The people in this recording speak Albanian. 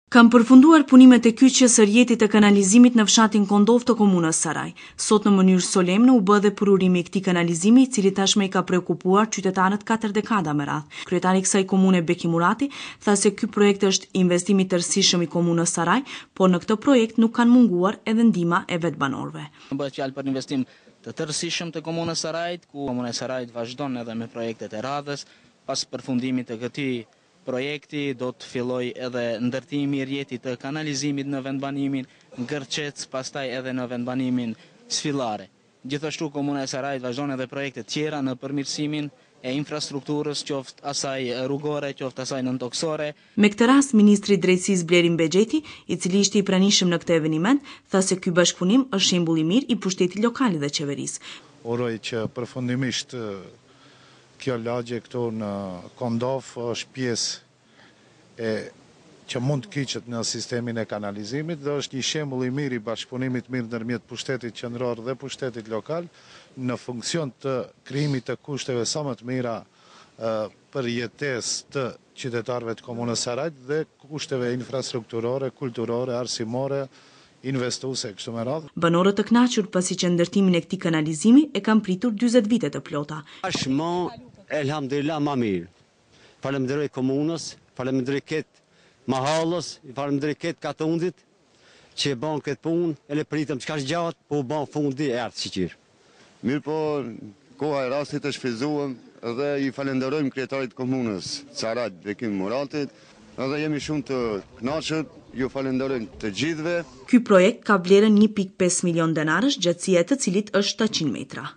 Kanë përfunduar punimet e kyçjes së rrjetit të kanalizimit në fshatin Kondovë të komunës Saraj. Sot në mënyrë solemne u bë dhe përurimi i këtij kanalizimi i cili tashmë i ka preokupuar qytetarët katër dekada me radhë. Kryetari i kësaj komune Bekim Murati tha se ky projekt është investim i tërësishëm i komunës Saraj, por në këtë projekt nuk kanë munguar edhe ndihma e vetë banorëve. Bëhet fjalë për investim të tërësishëm të komunës Sarajit, ku komuna e Sarajit vazhdon edhe me projektet e radhës. Pas përfundimit të këtij Projekti do të fillojë edhe ndërtimi i rrjetit të kanalizimit në vendbanimin Gërçec, pastaj edhe në vendbanimin Sfillare. Gjithashtu Komuna e Sarajit vazhdon edhe projekte tjera në përmirësimin e infrastrukturës, qoftë asaj rrugore, qoftë asaj nëntokësore. Me këtë rast, ministri i Drejtësisë Blerim Bexheti, i cili ishte i pranishëm në këtë eveniment, tha se ky bashkëpunim është shembull i mirë i pushtetit lokal dhe qeverisë. Uroj që përfundimisht Kjo lagje këtu në Kondovë është pjesë e që mund të kyçet në sistemin e kanalizimit dhe është një shembull i mirë i bashkëpunimit mirë ndërmjet pushtetit qendror dhe pushtetit lokal në funksion të krijimit të kushteve sa më të mira për jetesë të qytetarëve të Komunës Sarajit dhe kushteve infrastrukturore, kulturore, arsimore, investuese e kështu me radhë. Banorët të kënaqur pasi që ndërtimin e këtij kanalizimi e kanë pritur 40 vite të plota. Tash ma elhamdulilah ma mirë. Falënderoj komunës, falënderoj këtë mahallës, falënderoj këtë katundit që e ban këtë punë, ele pritëm kaq gjatë, po u ban fundi e erdh shyqyr. Mirëpo, koha e rastit e shfrytëzuam dhe i falenderojmë kryetarit të komunës Sarajt, Bekim Muratit, dhe jemi shumë të kënaqur, ju falenderojmë të gjithëve. Ky projekt ka vlerën 1.5 milionë denarësh, gjatësia e të cilit është 700 metra.